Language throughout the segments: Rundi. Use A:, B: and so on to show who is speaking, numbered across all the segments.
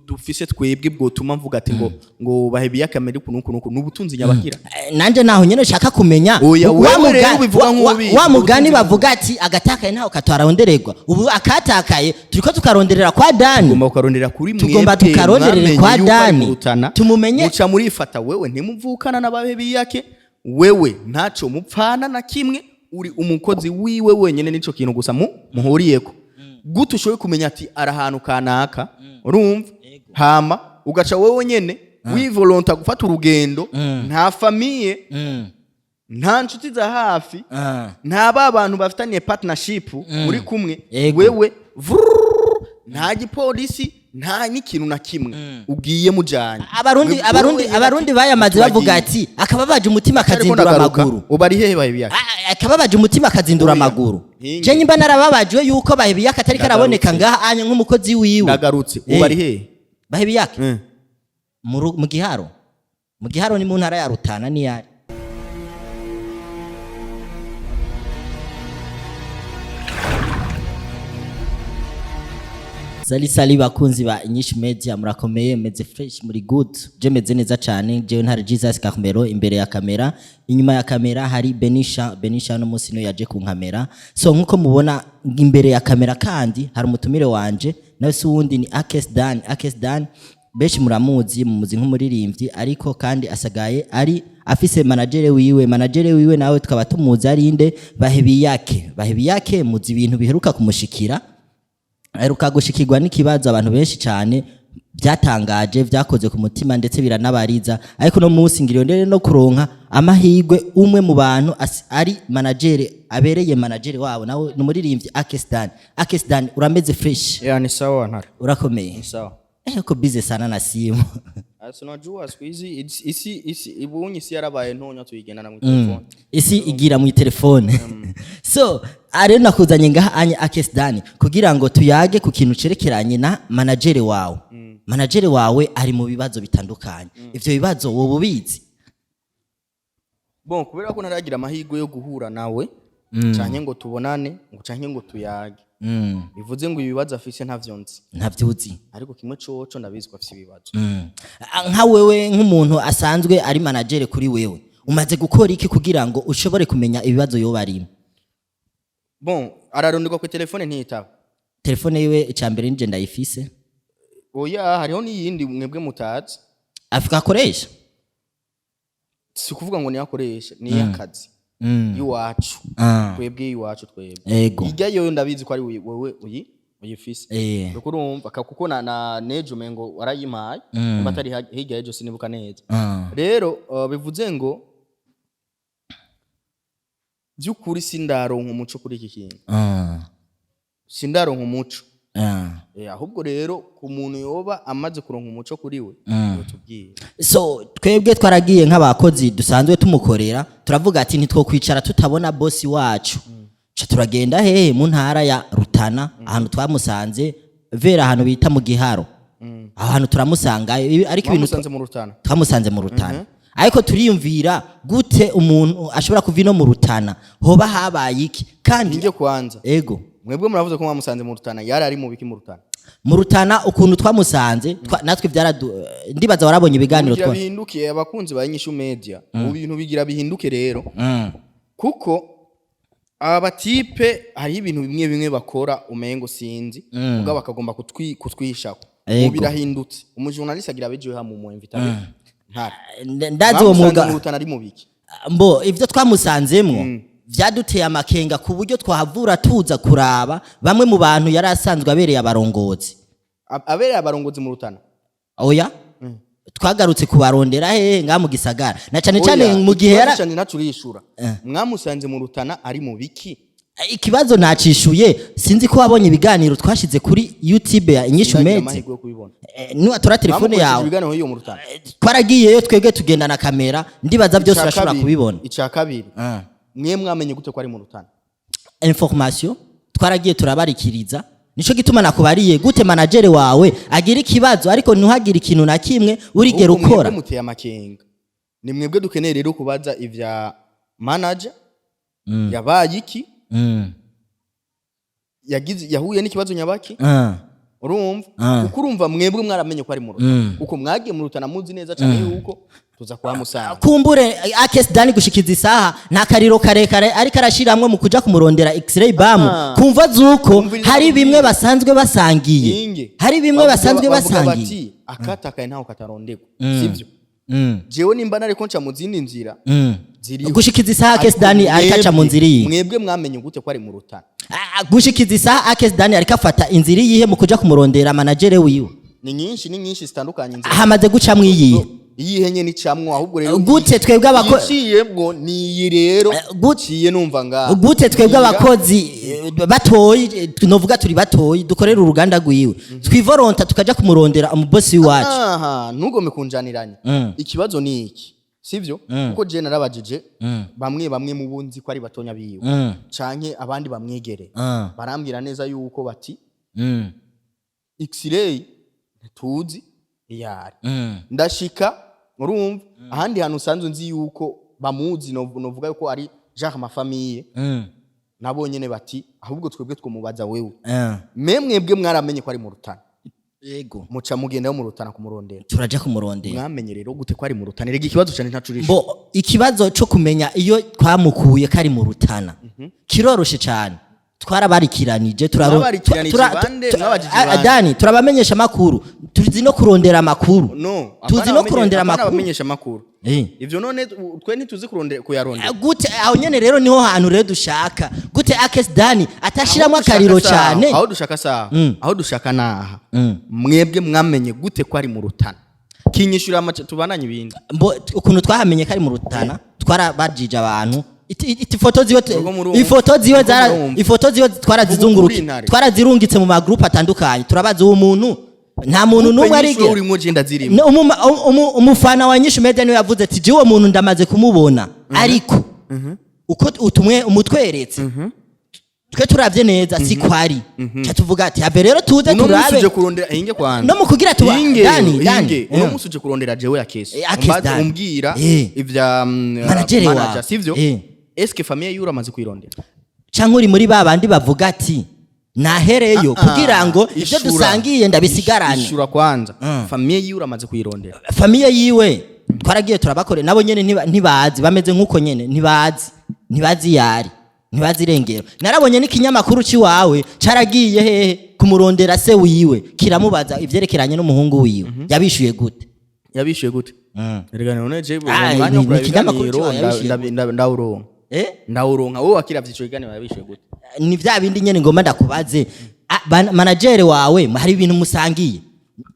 A: Dufise twebwe bwotuma mvuga ati ngo bahebiye akamere uku nuku nuku n'ubutunzi nyabakira.
B: Nanje naho nyene nshaka kumenya.
A: Oya,
B: wa
A: wewe rero ubivuga nk'ubizi,
B: wa mugani
A: ubutunzi.
B: Bavuga ati agatakaye ntaho katwarondererwa. Ubu akatakaye turiko tukaronderera kwa Dani.
A: Tugomba kukarondera kuri mwebwe.
B: Tugomba tukaronderere
A: Mwamenye
B: kwa
A: yuko ari
B: Dani.
A: mu Rutana.
B: Tumumenye.
A: Muca murifata. Wewe ntimuvukana n'abahebiyake, wewe ntaco mupfana na kimwe, uri umukozi wiwe wenyene, nico kintu gusa muhuriyeko. Gute ushoboye kumenya ati ari ahantu kanaka, urumva, hama ugaca wewe nyene wivolonta gufata urugendo, nta famille, nta nshuti za hafi, nta ba bantu bafitaniye partnership muri kumwe, wewe vrrrr, nta gipolisi, nta n'ikintu na kimwe, ugiye mujanye.
B: Abarundi abarundi
A: wewe
B: abarundi
A: ati,
B: bayamaze bavuga
A: turagiye.
B: ati akababaje umutima
A: Ariko
B: akazindura
A: ndagaruka.
B: amaguru.
A: Ubu ari hehe bahebiyake?
B: Akababaje umutima akazindura
A: Oya.
B: amaguru.
A: Hinge.
B: Je nyimba narababajwe yuko Bahebiyake atari karaboneka
A: Ndagarutse.
B: ngaha anya nk'umukozi wiwe.
A: Ndagarutse, ubu ari hehe?
B: Bahebiyake mu Giharo, mu Giharo ni mu ntara ya Rutana niyari. Sali sali bakunzi ba Inyishu Media, murakomeye, meze fresh, muri good? Je meze neza cyane. Jewe ntari Jesus Carmelo imbere ya kamera, inyuma ya kamera hari Benisha. Benisha no munsi no yaje ku nkamera. So nkuko mubona imbere ya kamera kandi hari umutumire wanje, nawe si uwundi ni Akes Dan. Akes Dan benshi muramuzi, mumuzi nk'umuririmbyi, ariko kandi asagaye ari afise manager wiwe. Manager wiwe nawe tukaba tumuzi ari inde? Bahebiyake. Bahebiyake muzi ibintu biheruka kumushikira, aheruka gushikirwa n'ikibazo abantu benshi cyane byatangaje, byakoze ku mutima ndetse biranabariza. Ariko no munsi ngiriyo ndere no kuronka amahirwe umwe mu bantu ari manager, abereye manager wabo, nawe ni umuririmbyi Akes Dan. Akes Dan, urameze fresh?
A: Ya, ni sawa ntare.
B: Urakomeye?
A: Ni sawa.
B: Uko busy sana na simu.
A: Asa unajua siku hizi isi ibunyi isi yarabaye ntonya, tuyigendana mu telefone.
B: Isi igira mu telefone. So rero nakuzanye ngaha anye Akes Dan kugira ngo tuyage ku kintu cerekeranye na manager wawe. Manager wawe ari mu bibazo bitandukanye. Ivyo bibazo wowe ubizi?
A: Bon, kubera ko ntaragira amahirwe yo guhura nawe canke ngo tubonane, ngo canke ngo tuyage, bivuze ngo ibibazo afise ntavyo nzi.
B: Ntavyuzi.
A: Ariko kimwe coco ndabizi ko afise ibibazo.
B: Nka wewe nk'umuntu asanzwe ari manager kuri wewe, umaze gukora iki kugira ngo ushobore kumenya ibibazo yoba arimo?
A: Bon, araronderwa ku telefone ntiyitaba.
B: Telefone yiwe icambere nije ndayifise.
A: Oya, hariho n'iyindi mwebwe mutazi.
B: Avuga akoresha.
A: Si ukuvuga ngo niyo akoresha, ni iy'akazi y'iwacu. Twebwe iwacu twebwe. Ijya yoyo ndabizi ko ari wewe uyifise. Uriko urumva kuko na nejo umengo warayimpaye, nimba atari hirya y'ejo sinibuka neza. Rero bivuze ngo by'ukuri sindaronka umuco kuri iki kintu. Sindaronka umuco. Ahubwo rero ku muntu yoba amaze kuronka umuco kuri we yotubwira.
B: So twebwe twaragiye nk'abakozi dusanzwe tumukorera, turavuga ati ntitwokwicara tutabona bosi wacu. Ca turagenda hehe? Mu ntara ya Rutana, ahantu twamusanze vera, ahantu bita mu Giharo. Aho hantu turamusangayo, ariko ibintu
A: Mwamusanze mu Rutana?
B: Twamusanze mu Rutana, ariko turiyumvira gute umuntu ashobora kuva ino mu Rutana, hoba habaye iki kandi?
A: Ninjye kwanza.
B: Ego.
A: Mwebwe muravuze ko mwamusanze mu Rutana, yari ari mu biki mu Rutana?
B: Mu Rutana ukuntu twamusanze, natwe byaradu, ndibaza warabonye ibiganiro.
A: Bigira
B: Twa
A: bihinduke, abakunzi ba Inyishu Media, ubu bintu bigira bihinduke rero, kuko aba batipe hariho ibintu bimwe bimwe bakora umengo sinzi, mugabo bakagomba kutwishako. Ubu birahindutse, umujournaliste agira abejewe hamwe mu invita ntare.
B: Ndazi uwo
A: Mwamusanze
B: mwuga.
A: mu Rutana ari mu biki?
B: Mbo ivyo twamusanzemwo vyaduteye amakenga ku buryo twahavura tuza kuraba bamwe mu bantu yari asanzwe abereye abarongozi.
A: Abereye abarongozi mu Rutana?
B: Oya, twagarutse kubarondera hehe? Ngaha mu gisagara, na cane cane
A: Oya,
B: mu gihe
A: ikibazo
B: yara
A: canje nacurishura, mwamusanze mu Rutana ari mu biki?
B: Ikibazo nacishuye. Sinzi ko wabonye ibiganiro twashize kuri YouTube ya Inyishu
A: Ndagira
B: Media.
A: amahirwe yo kubibona.
B: Niwatora telefone
A: Mwamukoresheje
B: yawe.
A: ibiganiro hiyo mu Rutana?
B: Twaragiyeyo twebwe, tugenda na kamera, ndibaza byose
A: Ica
B: urashobora
A: kabiri-
B: kubibona.
A: Ica kabiri, mwe mwamenye gute ko ari mu Rutana?
B: Information twaragiye turabarikiriza. Nico gituma nakubariye gute manager wawe agira ikibazo ariko ntuhagire ikintu na kimwe urigera
A: Ahubwo mwebwe
B: ukora.
A: muteye amakenga. Ni mwebwe dukeneye rero kubaza ivya manager, yabaye iki, yagize, yahuye n'ikibazo nyabaki. Urumva?
B: Ah.
A: Kuko urumva mwebwe mwaramenye ko ari mu Rutana, kuko mwagiye mu Rutana muzi neza cyane yuko tuza kuhamusanga.
B: Kumbure Akes Dani gushikiza isaha nta kariro karekare ariko arashiramwo mu kuja kumurondera X-ray Bam,
A: Ah.
B: kumva zuko
A: Umviriza
B: hari
A: kubwira.
B: bimwe basanzwe basangiye.
A: Inge.
B: Hari bimwe basanzwe
A: Bavuga
B: basangiye.
A: bati akatakaye ntaho katarondegwa, sibyo?
B: Mm.
A: Jewe nimba nariko nca mu zindi nzira ziriho.
B: Gushikiza isaha Akes
A: Ariko
B: Dani ariko aca mu nzira iyi.
A: Mwebwe mwamenye gute ko ari mu Rutana?
B: Ah, gushikiza isaha Akes Dani ariko afata inzira iyihe mu kuja kumurondera manager wiwe?
A: Ni nyinshi, ni nyinshi zitandukanye inzira.
B: Hamaze gucamwo iyihe?
A: Iyihe nyene icamwo ahubwo rero?
B: Gute twebwe
A: Iciyemwo ni iyi rero. Ciye numva ngaha.
B: Gute twebwe abakozi batoyi, novuga turi batoyi dukorera uruganda rwiwe, twivoronta tukaja kumurondera umubosi wacu?
A: Aha ntugome kunjaniranya. Ikibazo ni iki, sivyo? Kuko je narabajije bamwe bamwe mu bunzi ko ari batonya biwe canke abandi bamwegereye, barambwira neza yuko bati X-ray ntituzi iyari. Ndashika, urumva, ahandi hantu usanzwe nzi yuko bamuzi, novuga yuko ari Jacques Mafamille, nabo nyene bati ahubwo twebwe twumubaza wewe. Me mwebwe mwaramenye ko ari mu Rutana?
B: Yego.
A: Muca mugenda mu Rutana kumurondera?
B: Turaja kumurondera.
A: Mwamenye rero gute ko ari mu Rutana? Rega ikibazo cyane ntacurisha.
B: Bo ikibazo co kumenya iyo twamukuye kari mu Rutana kiroroshe cyane, twarabarikiranije.
A: Mwabarikiranije bande? Mwabajije bande?
B: Dani, turabamenyesha amakuru, tuzi no kurondera amakuru.
A: No.
B: Tuzi no kurondera amakuru.
A: Abamenyesha amakuru. Ivyo none twe ntituzi kurondera, kuyarondera.
B: Gute aho nyene rero niho hantu rero dushaka gute Akes Dani atashiramo akariro cyane?
A: Aho dushaka saha, aho dushaka naha. Mwebwe mwamenye gute ko ari mu Rutana? Kinyishura amace tubananye ibindi.
B: Mbo ukuntu twahamenye kari mu Rutana, twarabajije abantu. Ifoto ziwe
A: Ubwo murumva.
B: Ifoto ziwe
A: Ubwo
B: zara
A: murumva.
B: Ifoto ziwe twarazizunguruka,
A: Ubu kuri intare.
B: twarazirungitse mu magroup atandukanye, turabaza uwo muntu, nta muntu n'umwe arige.
A: Urimo je ndazirimo.
B: Umufana wa Nyishu Media niwe yavuze ati jewe uwo muntu ndamaze kumubona, ariko uko utumwe umutweretse twe turavye neza si kwari, ca tuvuga ati habe rero tuze
A: Uno munsi
B: turabe.
A: uje kurondera hinge kwanza.
B: No mu kugira tuba
A: Hinge,
B: Dani, Dani.
A: hinge. Uno munsi uje kurondera jewe ya kesi.
B: Akesi
A: Umbaze,
B: Dani.
A: umbwira ivya
B: Manager wawe.
A: manager, sivyo? Eske famille yura amaze kwirondera?
B: Canke uri muri ba bandi bavuga ati nahereyo kugira ngo ibyo
A: Ishura.
B: dusangiye ndabisigarane?
A: Ishura kwanza. Famille yura amaze kwirondera?
B: Famille yiwe twaragiye turabakore, nabo nyene ntibazi, bameze nk'uko nyene ntibazi, ntibazi yari, ntibazi irengero. Narabonye n'ikinyamakuru ciwawe caragiye hehe kumurondera se wiwe, kiramubaza ivyerekeranye n'umuhungu wiwe. Yabishuye gute?
A: Yabishuye gute? Erega none je
B: Ah,
A: umwanya wo
B: ni
A: kuraba
B: ikinyamakuru
A: ibiganiro
B: ciwawe, yabishuye.
A: ndawuronka.
B: Eh?
A: Ndawuronka. Wowe wakiravye ico kiganiro, yabishuye gute?
B: Ni vya bindi nyene ngomba ndakubaze. Ah, manager wawe hari ibintu musangiye,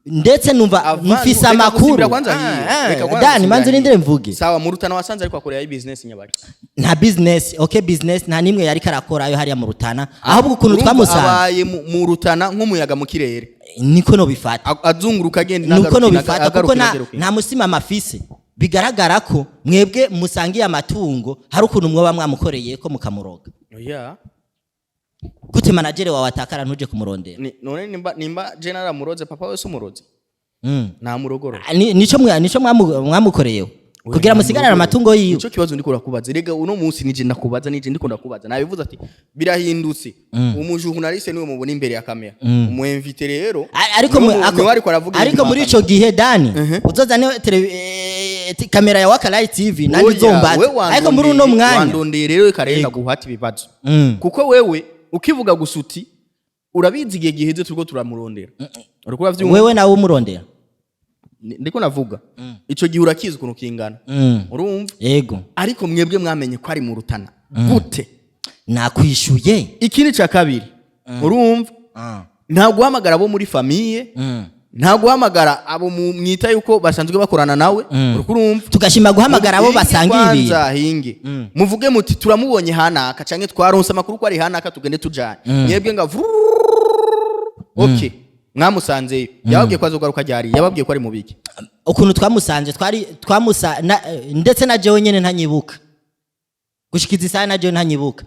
B: ndetse numva mfise
A: Reka
B: amakuru.
A: gusimbira kwanza hiyo. Reka kwanza
B: Dani,
A: gusimbira
B: manze
A: hiyo.
B: urindire mvuge.
A: Sawa, mu Rutana wasanze ariko akorera business nyabaki?
B: Nta business, okay, business nta nimwe yariko arakorayo hariya mu Rutana, ahubwo ukuntu
A: Urumva
B: twamusanze
A: abaye mu Rutana nk'umuyaga mu kirere.
B: Niko nobifata.
A: Azunguruka agenda.
B: Nuko
A: inagaruka,
B: nobifata kuko
A: agaruka,
B: nta
A: inagaruka.
B: nta musima mafise. Bigaragara ko mwebwe musangiye amatungo, hari ukuntu mwoba mwamukoreye ko mukamuroga.
A: Oya.
B: Gute manager wawe atakara ntuje kumurondera?
A: None nimba je naramuroze, papa wese umuroze namurogoro.
B: Ah, nico mwamukoreyeho kugira musigarane amatungo yiwe?
A: Nico kibazo ndiko ndakubaza. Rega uno munsi nije ndakubaza, nije ndiko ndakubaza. Nabivuze ati birahindutse, umujournaliste niwe mubona imbere ya kamera, umu invité rero
B: Ariko
A: niwe niwe ariko aravuga
B: ariko
A: inyuma
B: muri
A: ya
B: ico gihe, Dani, uzozane kamera ya Wakalight TV nandi
A: Oya,
B: uzombaza,
A: we
B: ariko muri uno mwanya
A: wandondeye rero, reka rero ndaguhata ibibazo, kuko wewe ukivuga gusa uti urabizi igihe giheze turiko turamurondera, uriko uravyumva?
B: Wewe nawe umurondera.
A: Ndiko navuga ico gihe urakizi ukuntu kingana. Urumva?
B: Yego.
A: Ariko mwebwe mwamenye ko ari mu Rutana gute?
B: Nakwishuye.
A: Ikindi ca kabiri, urumva, nta guhamagara abo muri famille, nta guhamagara abo mwita yuko basanzwe bakorana nawe, uriko urumva?
B: Tugashima guhamagara abo
A: Hinge
B: basangiye ibintu.
A: kwanza, hinge muvuge muti turamubonye hanaka canke twaronse amakuru ko ari hanaka, tugende tujanye. Mwebwe nga okay, mwamusanzeyo, yababwiye ko azogaruka ryari? Yababwiye ko ari mu biki?
B: Ukuntu twamusanze, twari twamusa ndetse na jewe nyene ntanyibuka gushikiza isaha, na jewe ntanyibuka.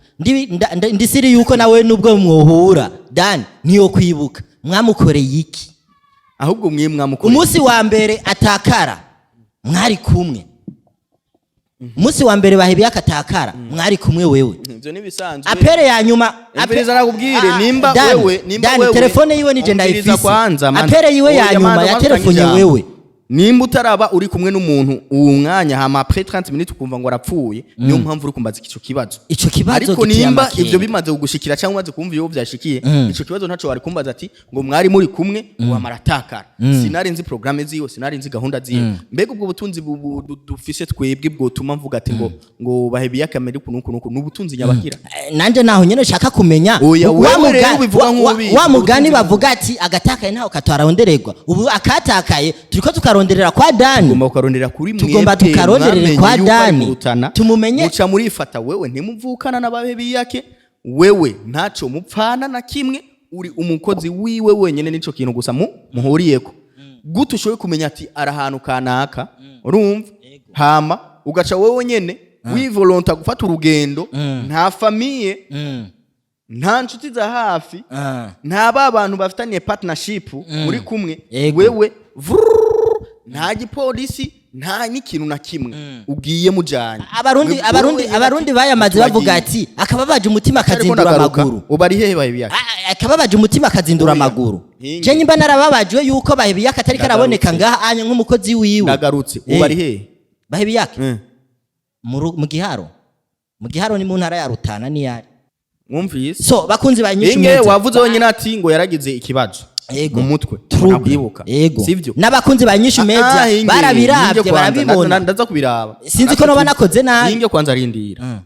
B: Ndisiri yuko nawe nubwo mwohura, Dani, niyo kwibuka mwamukoreye iki.
A: Ahubwo mwe mwamukoreye
B: Umunsi wa mbere atakara mwari kumwe. Umunsi wa mbere Bahebiyake atakara, mwari kumwe wewe.
A: Ivyo nibisanzwe.
B: Appel ya nyuma
A: Umviriza, nakubwire, nimba
B: Dani,
A: wewe, nimba
B: Dani,
A: wewe
B: telefone yiwe nije
A: Umviriza
B: ndayifise.
A: kwanza, man.
B: Appel yiwe ya
A: Oya,
B: nyuma
A: manza,
B: ya
A: kwanza
B: telefone
A: utange
B: wewe.
A: ijambo. Nimba utaraba uri kumwe n'umuntu uwo mwanya, hama après 30 minutes ukumva ngo arapfuye, niyo mpamvu uri kumbaza ico kibazo.
B: Ico kibazo
A: Ariko
B: giteye
A: nimba
B: amakenga.
A: ivyo bimaze kugushikira cyangwa umaze kumva iyo vyashikiye, ico kibazo ntaco wari kumbaza ati ngo mwari muri kumwe wamara atakara. Sinari nzi programme ziwe, sinari nzi gahunda ziwe. Mbega ubwo butunzi dufise twebwe bwotuma mvuga ati ngo Bahebiyake amere uku nuku nuku, ni ubutunzi nyabakira?
B: Nanje naho nyene nshaka kumenya.
A: Oya,
B: Wa
A: wewe rero ubivuga nk'ubizi,
B: wa mugani
A: ubutunzi.
B: Bavuga ati agatakaye ntaho katwarondererwa. Ubu akatakaye turiko tukaronderera kwa Dani.
A: Tugomba kukarondera kuri mwebwe.
B: Tugomba tukaronderere
A: Mwamenye
B: kwa
A: yuko ari
B: Dani.
A: mu Rutana,
B: Tumumenye.
A: muca murifata. Wewe ntimuvukana n'ababe biyake, wewe ntaco mupfana na kimwe, uri umukozi wiwe wenyene, nico kintu gusa muhuriyeko. Gute ushoboye kumenya ati ari ahantu kanaka, urumva, hama ugaca wewe nyene wivolonta gufata urugendo, nta famille, nta nshuti za hafi, nta ba bantu bafitaniye partnership muri kumwe, wewe vrrrr, nta gipolisi, nta n'ikintu na kimwe, ugiye mujanye?
B: Abarundi abarundi abarundi bayamaze bavuga ati akababaje umutima akazindura amaguru.
A: Ubu ari hehe Bahebiyake?
B: Ah, akababaje umutima akazindura
A: Oya.
B: amaguru.
A: Hinge.
B: Je nyimba narababajwe yuko Bahebiyake atari karaboneka
A: Ndagarutse.
B: ngaha anya nk'umukozi wiwe.
A: Ndagarutse, ubu ari hehe?
B: Bahebiyake mu Giharo, mu Giharo ni mu ntara ya Rutana niyari.
A: Mwumvise?
B: So bakunzi ba Inyishu
A: Inge
B: Media.
A: wavuze wenyine ati ngo yaragize ikibazo mu mutwe.
B: Trouble.
A: Ntakwibuka. Sivyo?
B: N'abakunzi ba Inyishu Media
A: Ah, hinge,
B: barabiravye,
A: hinge kwanza,
B: barabibona.
A: ndaza kubiraba.
B: Sinzi ko noba nakoze nabi.
A: Hinge kwanza, rindira.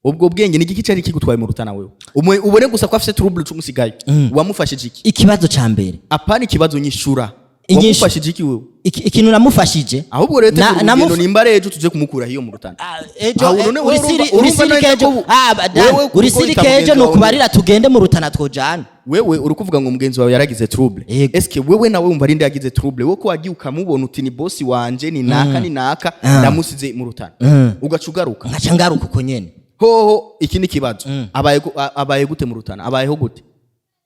A: Ubwo bwenge ni igiki cari kigutwaye mu Rutana wewe? Ubone gusa ko afise trouble cumusigaye, wamufashije iki?
B: Ikibazo ca mbere.
A: Apana ikibazo, nyishura.
B: Inyishu.
A: Wamufashije iki wewe?
B: Ikintu namufashije.
A: Ahubwo rero tegura urugendo, nimba ari ejo tuje kumukura hiyo mu Rutana.
B: Ah, ejo
A: Aho none wewe urumva
B: urisirike
A: neza
B: ejo.
A: ko
B: Ah, Dan,
A: wewe kuko
B: urisirike
A: wita
B: ejo
A: mugenzi wawe.
B: nukubarira tugende mu Rutana twojana.
A: Wewe uri kuvuga ngo mugenzi wawe yaragize trouble.
B: Yego.
A: Eske wewe nawe wumva arinde yagize trouble, wowe ko wagiye ukamubona uti ni boss wanje, ni naka, ni naka, ndamusize mu Rutana, ugaca ugaruka?
B: Nkaca ngaruka uko nyene.
A: Hoho iki ni kibazo. Abaye gute mu Rutana? Abayeho gute?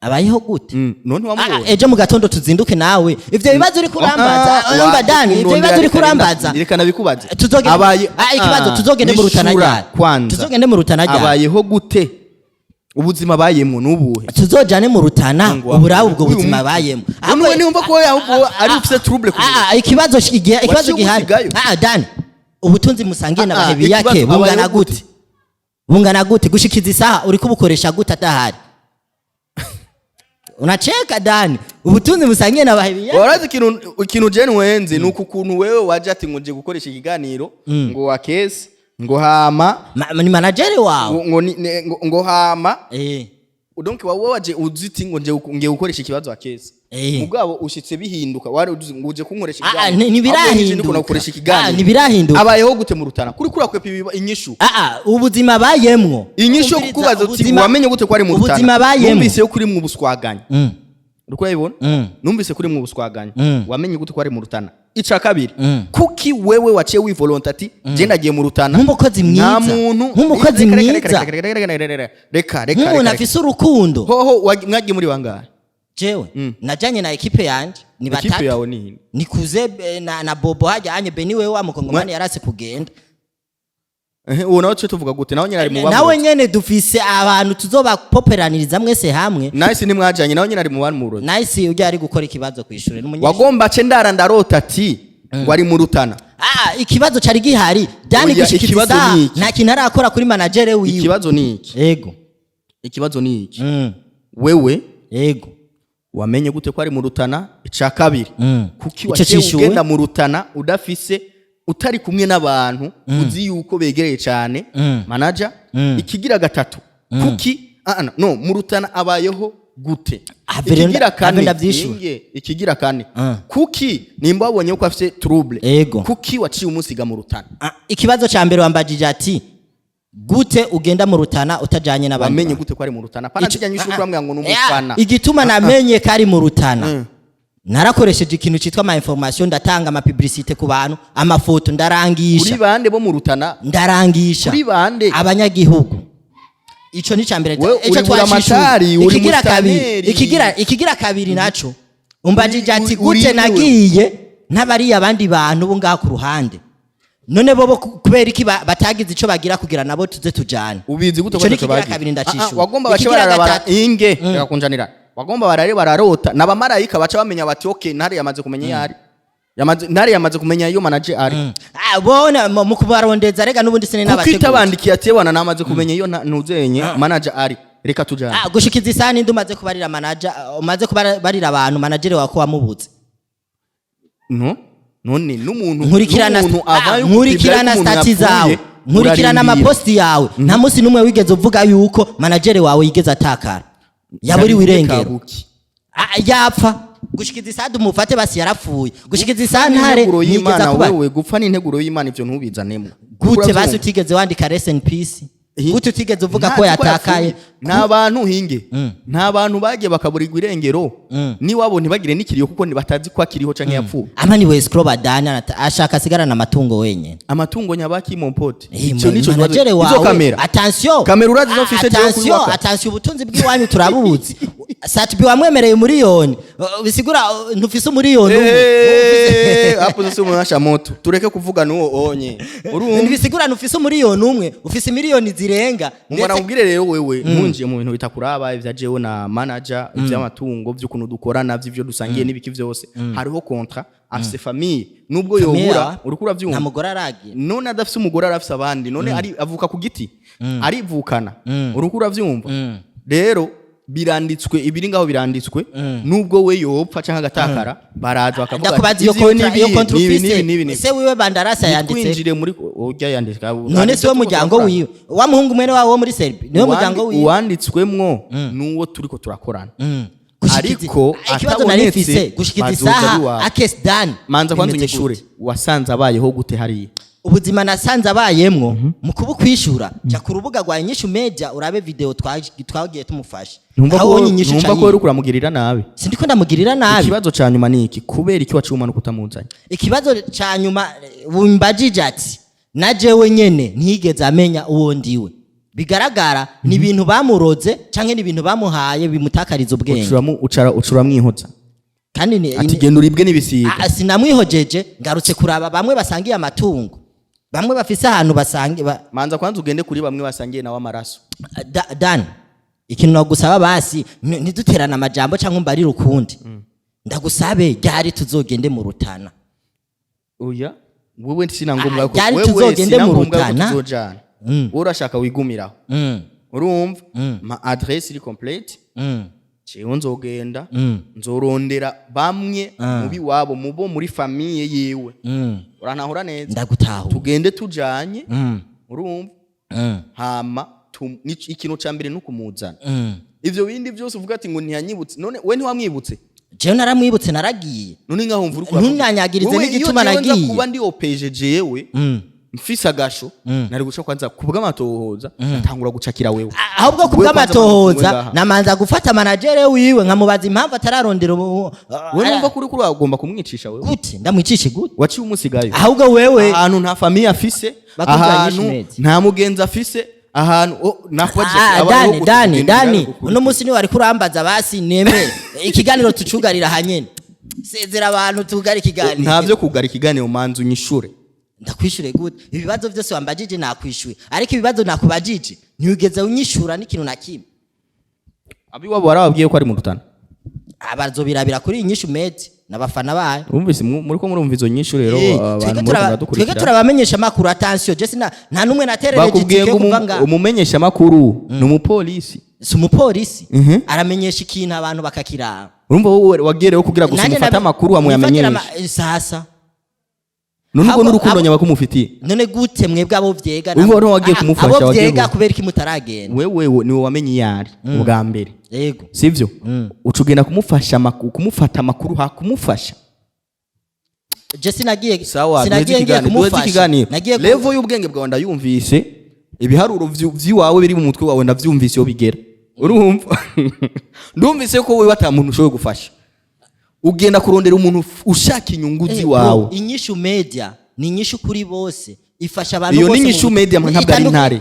B: Abayeho gute?
A: None
B: Ah,
A: wamubonye?
B: ejo mu gatondo tuzinduke nawe ivyo bibazo uri kurambaza. Urumva Dani, ivyo bibazo uri kurambaza.
A: Reka nabikubaze.
B: Tuzogende
A: Abaye
B: Ah, ikibazo, tuzogende mu Rutana
A: Nishura
B: ryari?
A: kwanza.
B: Tuzogende mu Rutana ryari?
A: Abayeho gute? Ubuzima abayemwo nubuhe?
B: Tuzojane mu Rutana.
A: Ngo
B: Uburabe ubwo
A: uyu
B: buzima abayemo.
A: None we niyumva ko we ahubwo ari ufise trouble ku
B: Ah, ah, ikibazo ikibazo
A: Waciye
B: gihari.
A: umusigayo?
B: Ah, Dani, ubutunzi musangiye na
A: Ah, ah,
B: Bahebiyake
A: ikibazo,
B: bungana
A: abayeho gute?
B: gute? Bungana gute gushikiza isaha? Uri kubukoresha gute adahari? Unacheka Dani, ubutunzi musangiye na Bahebiyake.
A: Warazi ikintu je nwenze ni uku kuntu wewe waje ati ngo nje gukoresha ikiganiro ngo wa kesi ngo hama
B: Ni manager wawe.
A: ngo ngo hama donc wowe waje uzi uti ngo nje ngiye gukoresha ikibazo wa kesi, mugabo ushitse bihinduka. Wari uzi ngo uje kunkoresha
B: Ah, ah,
A: ikiganiro.
B: ntibirahinduka.
A: Ahubwo nije ndiko nagukoresha ikiganiro.
B: Ah, ntibirahinduka.
A: Abayeho gute mu Rutana? Kuri kurakwepa inyishu.
B: Ah, ah, ubuzima bayemwo.
A: Inyishu yo
B: Umviriza,
A: kukubaza uti wamenye gute ko ari mu
B: ubuzima
A: Rutana?
B: bayemwo.
A: Numvise yo kuri mu buswaganya. Uriko urabibona? Numvise kuri mu buswaganya. Wamenye gute ko ari mu Rutana? Ica kabiri, kuki wewe waciye wivolonta ati je ndagiye mu Rutana?
B: Nk'umukozi mwiza.
A: Nta muntu.
B: Nk'umukozi
A: Reka, reka,
B: mwiza.
A: reka, reka, reka, reka, reka, reka, reka,
B: Nk'umuntu
A: reka.
B: afise urukundo.
A: Hoho mwagiye muri bangahe?
B: Jewe najanye na ekipe yanje, ni
A: Ekipe
B: batatu.
A: yawe ni
B: Nikuze na Bobo hajyanye Beni, wewe wa mukongomani yarase kugenda.
A: Ehe, uwo nawe tuje tuvuga gute? Nawe nyine ari mu
B: Nawe
A: bamuroze.
B: nyene dufise abantu tuzobapoperaniriza mwese hamwe.
A: Nice, ntimwajanye? Nawe nyine ari mu bamuroze.
B: Nice ujya ari gukora ikibazo kw'ishure n'umunyeshuri.
A: Wagomba ce ndara ndarota ati ngo ari mu Rutana.
B: Ah, ikibazo cari gihari Dani,
A: Oya,
B: gushikiza
A: ikibazo
B: isaha
A: ni iki?
B: nta kintu arakora kuri manager wiwe.
A: Ikibazo ni iki?
B: Yego.
A: Ikibazo ni iki? Wewe wamenye gute ko ari mu Rutana? Ica kabiri, kuki
B: Ico
A: waciye
B: cishuwe?
A: ugenda mu Rutana udafise, utari kumwe n'abantu uzi yuko begereye cyane manager? Ikigira gatatu, kuki no mu Rutana abayeho gute? Ikigira
B: Have
A: kane,
B: ndavyishuye.
A: inge, ikigira kane, kuki nimba wabonye ko afise trouble, kuki waciye umusiga mu Rutana?
B: Ah, ikibazo ca mbere wambajije ati gute ugenda mu Rutana utajanye n'abandi
A: Wamenye
B: bantu?
A: gute ko ari mu Rutana? Pana kijya nyishu kuramwe ngo ni
B: Ya,
A: umufana.
B: Igituma namenye ko ari mu Rutana, narakoresheje ikintu citwa ama information, ndatanga ama publicité ku bantu, amafoto,
A: Kuri
B: ndarangisha.
A: bande bo mu Rutana?
B: Ndarangisha.
A: Kuri bande?
B: Abanyagihugu. Ico ni cambere.
A: Wewe
B: Ico
A: uri buramatari, uri
B: Ikigira kabiri,
A: musitanteri.
B: ikigira kabiri naco umbajije ati
A: Uri
B: gute
A: uri
B: nagiye n'abariya abandi bantu bo ngaha ku ruhande. None bobo kubera iki batagize ico bagira kugira nabo tuze tujane?
A: Ubizi gute
B: Ico
A: ko
B: ni
A: ataco
B: ikigira
A: bagize?
B: kabiri, ndacishura.
A: Wagomba bace
B: Ikigira
A: bararabara
B: gatatu.
A: inge, reka kunjanira. Wagomba barare bararota n'abamarayika baca bamenya bati: "Okay, Ntare yamaze kumenya iyo ari, yamaze, Ntare yamaze kumenya iyo manager ari."
B: Ah, bona mu kubarondeza rega n'ubundi sine
A: Kuko
B: n'abateguye.
A: itabandikiye ati: "Bwana, namaze kumenya iyo ntuzenye manager ari, reka tujane."
B: Ah, gushikiza isaha ninde umaze kubarira manager, umaze kubarira abantu manager wako wamubuze?
A: No, none n'umuntu
B: Nkurikirana
A: n'umuntu avayo
B: nkurikirana
A: kukubwira ko umuntu
B: status
A: yapfuye,
B: zawe, nkurikirana
A: urarindira.
B: amaposti yawe, nta munsi n'umwe wigeze uvuga yuko manager wawe yigeze atakara, yaburiwe irengero.
A: Kabuki.
B: Ah, yapfa gushikiza isaha umufate basi yarapfuye, gushikiza isaha Ntare
A: Integuro
B: ntiyigeze
A: y'Imana
B: akuba.
A: Wewe, gupfa ni integuro y'Imana, ivyo ntubizanemo.
B: Gute basi
A: Uravyumva?
B: utigeze wandika rest in peace? Gute utigeze uvuga ko
A: Ntazi ko
B: yatakaye?
A: yapfuye. Nta bantu hinge, nta bantu bagiye bakaburirwa irengero niwabo ntibagire n'ikiriyo kuko batazi ko akiriho canke yapfuye.
B: Ama ni escroc badana ashaka asigarana amatungo wenyene.
A: Amatungo nyabaki, mon pote?
B: Eh,
A: Ico nico
B: manager
A: kibazo. Izo
B: wawe,
A: kamera,
B: attention.
A: Kamera urazi zo mfise jewe
B: Attention,
A: kuri waka?
B: attention, ubutunzi bw'iwanyu turabubuzi. Sat-B wamwemereye umuriyoni, bisigura ntufise umuriyoni umwe.
A: Eh, hapo sasa umewasha moto, tureke kuvuga nuwo onye, urumva?
B: Ntibisigura ntufise umuriyoni umwe, ufise miliyoni zirenga.
A: Mumara ubwire rero, wewe ntunjiye mu bintu bitakuraba, ivya jewe na manager, ivy'amatungo, vy'ukuntu dukorana, vy'ivyo dusangiye n'ibiki vyose. Hariho contrat, afise famille nubwo yobura, uriko
B: nta
A: uravyumva?
B: mugore aragira.
A: None adafise umugore arafise abandi? None ari avuka ku giti, arivukana, uriko uravyumva? Rero biranditswe, ibiri ngaho biranditswe. Nubwo we yopfa canke agatakara, baraza bakavuga ati,
B: Ndakubaza, iyo
A: "Ivyo
B: kontra,
A: nibi,
B: iyo kontra
A: nibi,
B: ufise,
A: nibi, nibi, nibi."
B: se wiwe Bandarasa yanditse?
A: Twinjire muri urya yanditswe.
B: None si we muryango wiwe, wa muhungu mwene wabo wo muri Serbia niwe muryango wiwe?
A: Uwanditswemwo nuwo turiko turakorana. Ariko
B: Ikibazo nari
A: atabonetse,
B: mfise gushikiza
A: bazoza
B: isaha
A: biwawe.
B: akes dan
A: Manza kwanza
B: bimeze
A: unyishure.
B: gute?
A: Wasanze abayeho gute hariya?
B: Ubuzima nasanze abayemwo, mu kubukwishura jya ku rubuga rwa Inyishu Media urabe video twagiye tumufasha.
A: Ntumva
B: Aho
A: ko
B: wonye inyishu
A: ntumva
B: ca
A: ko
B: yiwe.
A: uriko uramugirira nabi.
B: Sindiko ndamugirira nabi.
A: Ikibazo ca nyuma ni iki: kubera iki waciye umanuka utamuzanye?
B: Ikibazo ca nyuma wimbajije ati na jewe nyene ntiyigeze amenya uwo ndiwe. Bigaragara ni ibintu bamuroze canke ni ibintu bamuhaye bimutakariza ubwenge.
A: Ucuramwihoza.
B: Kandi ni,
A: Ati genda uribwe n'ibisiga.
B: Ah, sinamwihojeje, ngarutse kuraba bamwe basangiye amatungo, bamwe bafise ahantu basangiye
A: Manza kwanza ugende kuri bamwe basangiye nawe amaraso.
B: Dan, ikintu nagusaba basi, ntiduterane amajambo cyangwa umbarire ukundi, ndagusabe ryari tuzogende mu Rutana?
A: Oya, wewe sina ngombwa
B: Ah,
A: yuko
B: ryari
A: wewe
B: tuzogende
A: sina
B: mu
A: ngombwa yuko
B: Rutana?
A: tuzojana. Wowe urashaka wigumiraho, urumva? Ma adresse iri complete. Jewe nzogenda, nzorondera bamwe mu biwabo, mubo muri famille yiwe. Urantahura neza?
B: Ndagutahura.
A: Tugende tujanye, urumva? Hama ikintu ca mbere nukumuzana. Ivyo bindi byose uvuga ati ngo ntiyanyibutse, none we ntiwamwibutse?
B: Jewe naramwibutse, naragiye.
A: None ngaho mvura uko uravuga.
B: Ntunyanyagirize
A: Wewe,
B: n'igituma
A: iyo jewe nza
B: nagiye.
A: kuba ndi opeje, jewe mfise agasho, nari guca kwanza kubw'amatohoza natangura gucakira wewe.
B: Ahubwo
A: Wewe kwanza
B: kubw'amatohoza
A: ngaha.
B: namanza gufata managere wiwe nkamubaza impamvu atararondera
A: Wewe numva kuri kuri agomba kumwicisha wewe.
B: Gute ndamwicishe gute?
A: Waciye umusigayo
B: Ahubwo wewe
A: ahantu nta famille afise,
B: Bakubwira
A: ahantu
B: nyinshi mezi.
A: nta mugenzi afise, ahantu oh, nakubajije
B: Ah,
A: abayeho
B: Dani,
A: gute,
B: Dani,
A: ugenda
B: Dani,
A: ugakura.
B: uno munsi niwe wariko urambaza, basi nemere ikiganiro tucugarira hanyene. Sezera abantu tugare ikiganiro.
A: Nta byo kugara ikiganiro, manza unyishure.
B: Ndakwishure gute? Ibibazo byose wambajije nakwishuye, ariko ibibazo nakubajije ntiwigeze unyishura n'ikintu na kimwe.
A: Abiwabo barababwiye ko ari mu Rutana?
B: Abazobirabira kuri Inyishu Media n'abafana bayo.
A: Urumvise muri ko murumva izo nyinshi rero, abantu
B: Twebwe
A: muri ko muradukurikira.
B: Turabamenyesha amakuru, attention, je sina nta numwe naterereje
A: Bakubwiye
B: itike
A: ngo
B: kuva nga
A: umumenyesha makuru ni umupolisi.
B: Si umupolisi, aramenyesha ikintu abantu bakakiraba.
A: Urumva wowe wagiye rero kugira gusa
B: Nanjye
A: umufate amakuru
B: nifatira
A: wamuyamenyesha.
B: Sasa
A: None ubwo n'urukundo nyabakumufitiye?
B: None gute mwebwe abo vyega
A: Urumva wari wagiye
B: Ah,
A: kumufasha,
B: abo
A: wagiye
B: vyega kubera iki mutaragenda?
A: Wewe niwe wamenye iyo ari ubwa mbere,
B: Yego.
A: sivyo? Uca ugenda kumufasha kumufata amakuru, ha kumufasha.
B: Je sinagiye,
A: Sawa, duheze
B: sinagiye ngiye
A: ikiganiro, duheze
B: kumufasha.
A: ikiganiro.
B: Nagiye
A: Level y'ubwenge bwawe ndayumvise, ibiharuro vy'iwawe biri mu mutwe wawe ndavyumvise iyo bigera, urumva? Ndumvise ko wewe ata muntu ushoboye gufasha, ugenda kurondera umuntu ushaka inyungu
B: Eh,
A: z'iwawe.
B: bro, Inyishu Media ni inyishu kuri bose, ifasha abantu
A: Iyo
B: bose
A: ni
B: mu
A: Inyishu Media, ntabwo ari Ntare.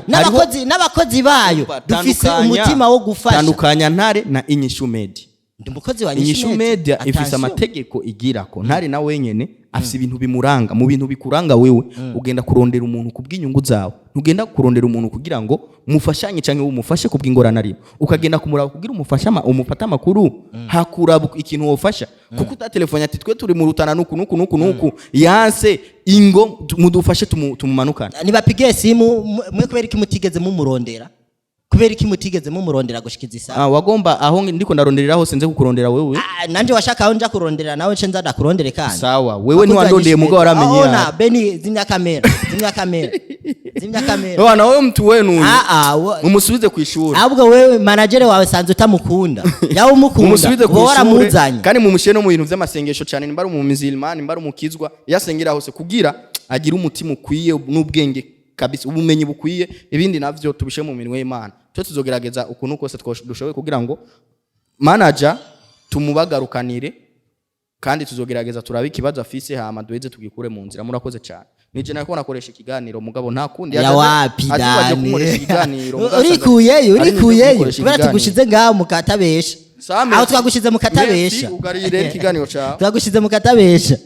B: N'abakozi bayo dufise
A: Tandukanya-
B: umutima wo gufasha.
A: Tandukanya Ntare na Inyishu Media.
B: Ndi umukozi wa
A: Inyishu
B: Inyishu
A: Media ifise
B: Attention.
A: amategeko igirako. Ntari na wenyene afise ibintu bimuranga. Mu bintu bikuranga wewe, ugenda kurondera umuntu kubw'inyungu zawe, ntugenda kurondera umuntu kugira ngo mufashanye canke umufashe kubw'ingorane arimo. Ukagenda kumuraba kugira umufashe umufate amakuru, hakuraba ikintu wofasha, kuko utatelefone ati: "Twe turi mu Rutana nuku nuku nuku nuku, yanse, ingo mudufashe tumumanukane."
B: Nibapigiye simu mwe, kubera iki mutigeze mumurondera? Kubera iki mutigeze mumurondera gushikiza isaha?
A: Ah, wagomba aho ndiko ndaronderera hose nze kukurondera wewe?
B: Ah, nanje washaka aho nja kurondera nawe nce nza ndakurondere kandi.
A: Sawa, wewe ntiwandondeye, mugabo waramenye.
B: Ona Beni, zimya kamera, zimya kamera, zimya kamera.
A: Wana wewe, mtu wenu uyu.
B: Ah ah,
A: Mumusubize ku ishuri.
B: Ahubwo wewe manager wawe sanze utamukunda, yawe umukunda
A: Mumusubize ku
B: uba
A: ishure
B: waramuzanye.
A: Kandi mumushyire no mu bintu by'amasengesho cyane, nimba ari umumizilima, nimba ari umukizwa, iyo asengera hose kugira agire umutima ukwiye n'ubwenge kabisa, ubumenyi bukwiye. Ibindi navyo tubishe mu minwe y'Imana. Twe tuzogerageza ukuntu kose dushoboye kugira ngo manager tumubagarukanire, kandi tuzogerageza turabe ikibazo afise, hama duheze tugikure mu nzira. Murakoze cyane. Nije nako nakoresha ikiganiro, mugabo nta kundi.
B: Ya wapi?
A: Aje
B: Dani
A: kumukoresha ikiganiro, mugabo
B: urikuyeyo.
A: ari nije
B: Urikuyeyo
A: kumukoresha
B: kubera
A: ikiganiro.
B: tugushize ngaho mukatabesha.
A: Sawa,
B: Aho
A: merci.
B: twagushize mukatabesha.
A: Merci, ugarire ikiganiro cawe.
B: Twagushize mukatabesha.